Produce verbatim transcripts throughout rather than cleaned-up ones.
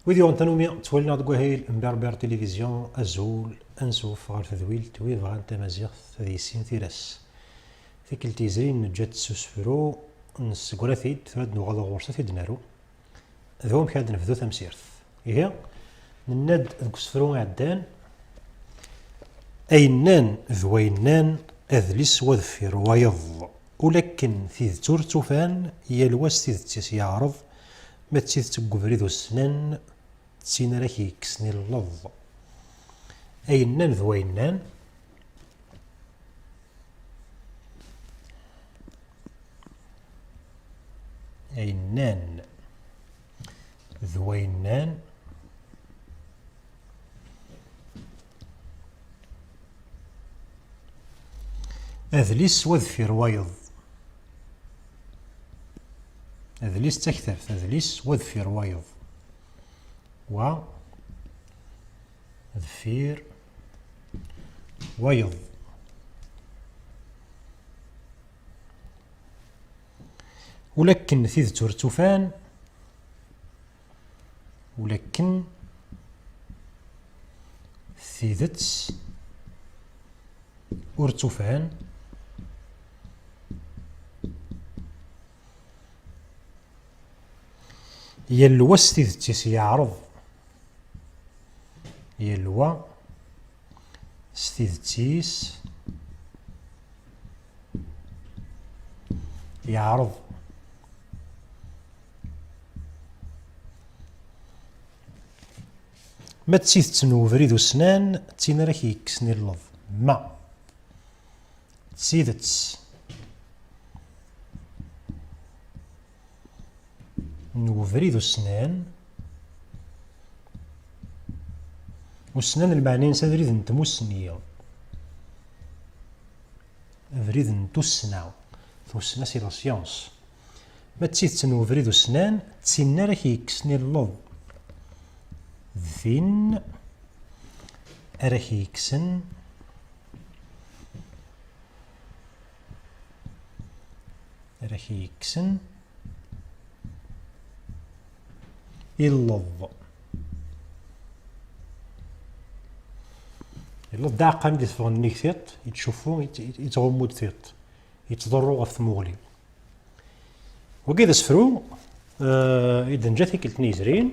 Wid yuɣen tanumi ttwalin-aɣ deg wahil n Berber Télévision, azul, ansuf ɣer tedwilt, wi bɣan tamaziɣt ad yissin tira-s. Tikkelt yezrin neǧǧa-tt s usefru, nesseggra-t-id, tura ad nuɣal ɣur-s ad t-id-naru. D wamek ara d-nebdu tamsirt. Ihi, nenna-d deg usefru iɛeddan, ayen nnan d wayen nnan, adlis wa deffir wayeḍ. Ulakken tidet ur tt-ufan, yal wa s tidet-is yeɛreḍ, ma d tidet deg ubrid ussnan, d tin ara k-yekksen ileḍ. Ayen nnan d wayen nnan, ayen nnan d wayen nnan, adlis wa deffir wayeḍ. Adlis d taktabt, adlis wa deffir wayeḍ. Wa deffir wayeḍ. Ulakken tidet ur tt-ufan, ulakken tidet ur tt-ufan, yal wa s tidet-is yeɛreḍ. Yal wa s tidet-is yeɛreḍ. Ma d tidet n ubrid ussnan, d tin ara k-yekksen ileḍ. Ma d tidet n ubrid ussnan. Ussnan lmeɛna-ines abrid n tmussni, abrid n tussna, tussna c'est la science. Ma d tidet n ubrid ussnan, d tin ara k-yekksen ileḍ, d tin ara k-yekksen ara k-yekksen ileḍ. Ileḍ d aɛeqqan i d-yeffɣen nnig tiṭ, yettcuffu, yett-, yett-, yettɣummu-d tiṭ, yettḍurru ɣef tmuɣli. Wagi d asefru, eh, i d-neǧǧa tikkelt-nni yezrin,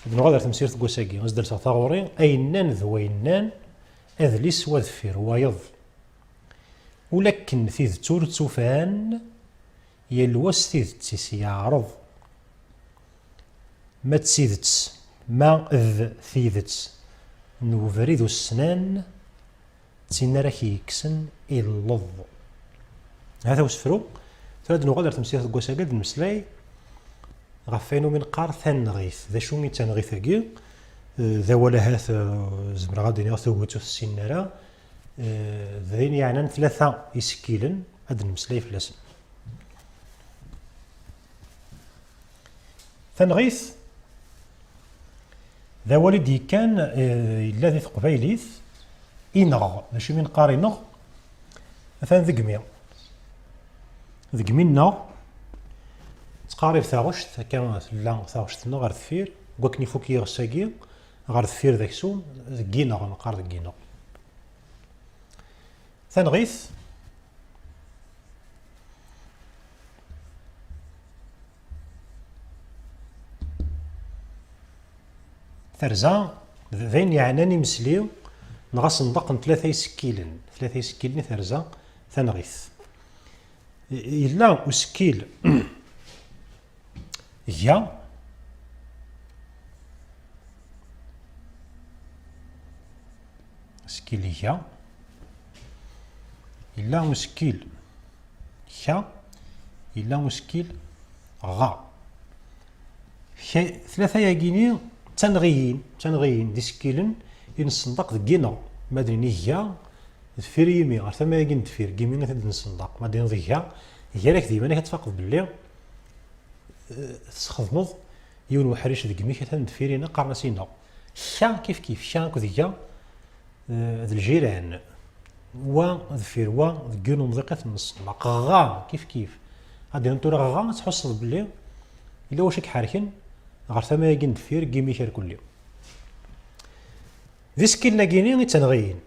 ad nuɣal ar temsirt n wass-agi, ad s-d-alseɣ taɣuri, ayen nnan d wayen nnan, adlis wa deffir wayeḍ. Ulakken tidet ur tt-ufan, yal wa s tidet-is yeɛreḍ. Ma d tidet, ma d tidet n ubrid ussnan, d tin ara k-yekksen ileḍ. Hata usefru. Tura ad nuɣal ar temsirt n wass-agi, ad nmeslay ɣef wayen umi neqqar tanɣit. D acu i d tanɣit-agi? Eh, d awal ahat, eh, zemreɣ ad d-iniɣ tuget ur t-ssinen ara. Eh, d ayen yeɛnan tlata isekkilen, ad d-nemmeslay fell-asen. Tanɣit d awal i d-yekkan, eh, yella di teqbaylit, ineɣ. D acu i mi neqqar ineɣ? Atan degmi. Degmi-nneɣ, tettqarib taɣect, akka tella taɣect-nneɣ ɣer deffir, deg wakken ifuk yiɣes-agi, ɣer deffir d aksum, deg ineɣ, neqqar deg ineɣ. Tanɣit, terza d ayen yeɛnan imesli neɣ asenḍeq n tlata isekkilen, tlata isekkilen i terza tanɣit. Yella usekkil ga, asekkil ga, yella usekkil ka, yella usekkil ɣa. Ka-, tlata-yagini d tanɣiyin, d tanɣiyin d isekkilen i nessenṭaq deg ineɣ. Ma d-nini ga, deffir yimi, ɣer tama-agi n deffir, deg yimi i t-id-nessenṭaq. Ma d-tiniḍ ga, gar-ak d yiman-ik ad tfaqeḍ belli, eh, tesxedmeḍ yiwen uḥric deg imi-k atan deffir-ina, qqaren-as ineɣ. Ka kif kif, ka akked ga, eh, d ljiran. Wa deffir wa, deg yiwen umḍiq i ten-nessenṭaq. Ɣa, kif kif. Ad d-iniḍ tura ɣa, ad tḥusseḍ belli yella wacu i k-ḥerken, ɣer tama-agi n deffir n yimik irkelli. D isekkilen-agi-ni i d tanɣiyin.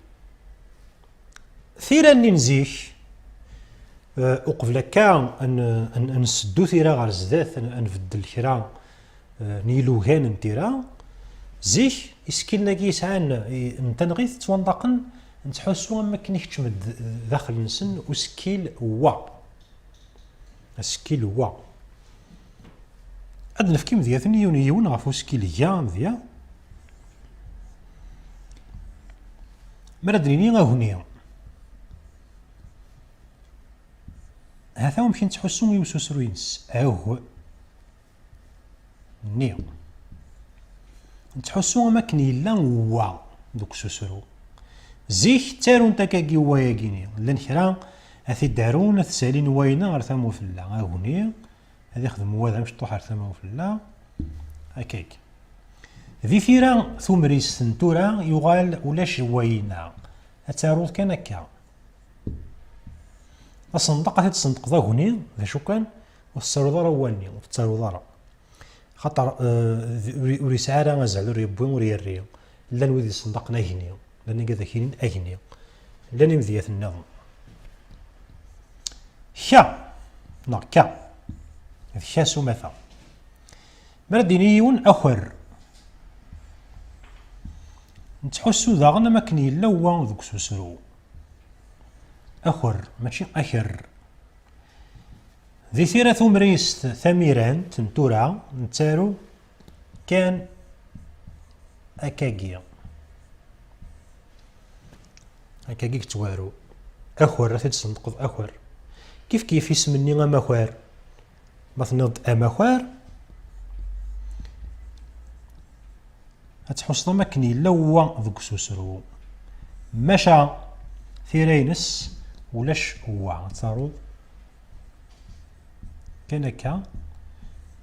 Tira-nni n zik, eh, uqbel akka ad n-, ad n-, ad nseddu tira ɣer zdat, ad n-, ad nbeddel kra, eh, n yilugan n tira, zik isekkilen-agi yesɛan, eh, n tanɣit ttwanḍaqen, nettḥussu am wakken ikeččem-d daxel-nsen usekkil wa. Asekkil wa. Ad d-nefk imedyaten yiwen yiwen ɣef usekkil ga amedya. Mi ara d-nini agni, ha-t-a wamek i nettḥussu i ususru-ines. Ag-, ni. Nettḥussu am akken yella wa deg ususru. Zik, ttarunt akkagi wayagi-ni. Llan kra ad t-id-arun, ad t-salin wayna ɣer tama ufella. Agni, ad ixdem wa d amecṭuḥ ɣer tama ufella. Akkagi. Di tira tumrist n tura, yuɣal ulac wayna. Ad taruḍ kan akka. Asenḍaq ad t-id-senṭqeḍ agni, d acu kan, ur tettaruḍ ara awal-nni, ur tettaruḍ ara. Xaṭer, eh, d-, ur, ur yesɛi ara azal, ur yewwi, ur yerri. Llan wid yessenṭaqen agni, llan wid ad ak-inin agni. Llan imedyaten nniḍen. Ka, neɣ ka, d ka s umata. Mi ara d-yini yiwen aker, nettḥussu daɣen am akken yella wa deg ususru. Aker, mačči aker. Di tira tumrist tamirant n tura, nettaru kan akkagi. Akkagi yettwaru. Aker, ad t-id-tesneṭqeḍ aker. Kif kif isem-nni amakar. Ma tenniḍ-d amakar, ad tḥusseḍ am akken yella wa deg ususru. Maca tira-ines ulac wa. Ad taruḍ kan akka.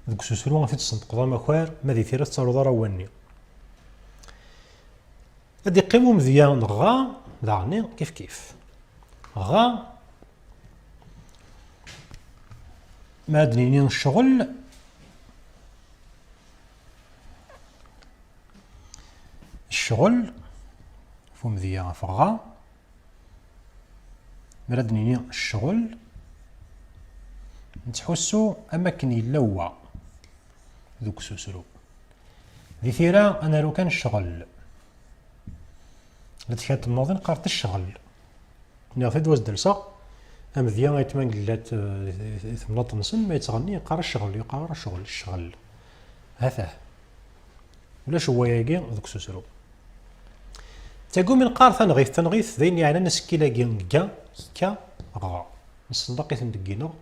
Deg ususru ad t-id-tesneṭqeḍ amakar, ma di tira tettaruḍ ara wa-nni. Ad d-iqqim umedya n ɣa, daɣen kif kif. Ɣa, ma ad d-nini ccɣel, ccɣel, f umedya ɣef ɣa, mi ara d-nini ccɣel, nettḥussu am akken yella wa deg ususru. Di tira, ad naru kan ccɣel. La tekkat temnaḍin qqarent ccɣel. Nniɣ-t-id was d-alseɣ, amedya ayetma n Gellat, eh, i temnaḍt-nsen, ma yettɣenni, yeqqar ccɣel, yeqqar ccɣel, ccɣel. Hatah. Ulac wayagi deg ususru. Tagumi neqqar tanɣit, tanɣit d ayen yeɛnan asekkil-agi, ga, ka, ɣa. Nessenḍaq-iten deg yineɣ.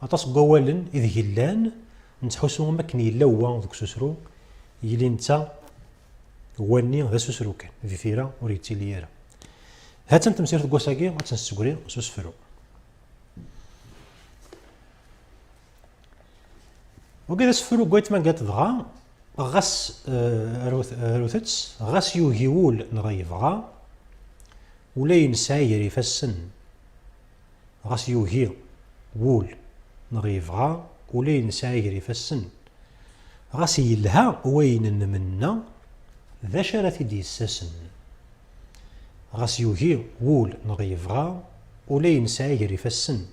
Aṭas n wawalen ideg llan, nettḥussu am akken yella wa deg ususru, yili netta, wa-nni d asusru kan, di tira ur yettili ara. Ha-tt-an temsirt n wass-agi, ad tt-nessegri s usefru. Wagi d asefru n waytma n Gellat dɣa, ɣas, eh, arut-, arut-tt, ɣas yugi wul neɣ yebɣa, ula yensa gar ifassen. Ɣas yugi wul neɣ yebɣa, ula yensa gar ifassen. Ɣas yelha wayen nmenna, d acu ara t-id-yessasen? Ɣas yugi wul neɣ yebɣa, ula yensa gar ifassen.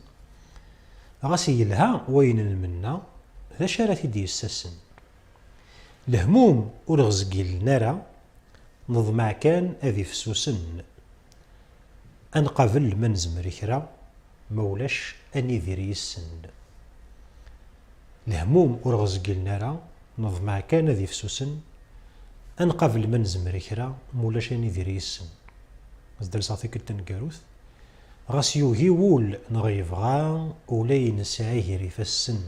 Ɣas yelha wayen nmenna, d acu ara t-id-yessasen? Lehmum ur ɣezgilen ara, neḍmeɛ kan ad ifsusen. Ad nqabel ma nezmer i kra, ma ulac ad nidir yes-sen. Lehmum ur ɣezgilen ara, neḍmeɛ kan ad ifsusen. Ad nqabel ma nezmer i kra, ma ulac ad nidir yes-sen. Ad d-alseɣ tikkelt taneggarut. Ɣas yugi wul neɣ yebɣa, ula yensa gar ifassen.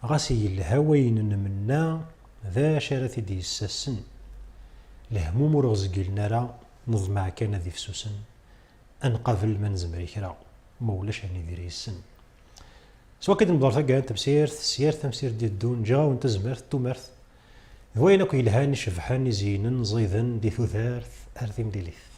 Ɣas yelha wayen nmenna, d acu ara t-id-yessasen? Lehmum ur ɣezgilen ara, neḍmeɛ kan ad ifsusen. Ad nqabel ma nezmer i kra, ma ulac ad nidir yes-sen. S wakka i d-nebder taggara n temsirt, s yir tamsirt d-iteddun, ǧǧiɣ-awen tazmert, tumert, d wayen akk yelhan, icebḥen, izeynen, ẓiden di tudert ar timlilit.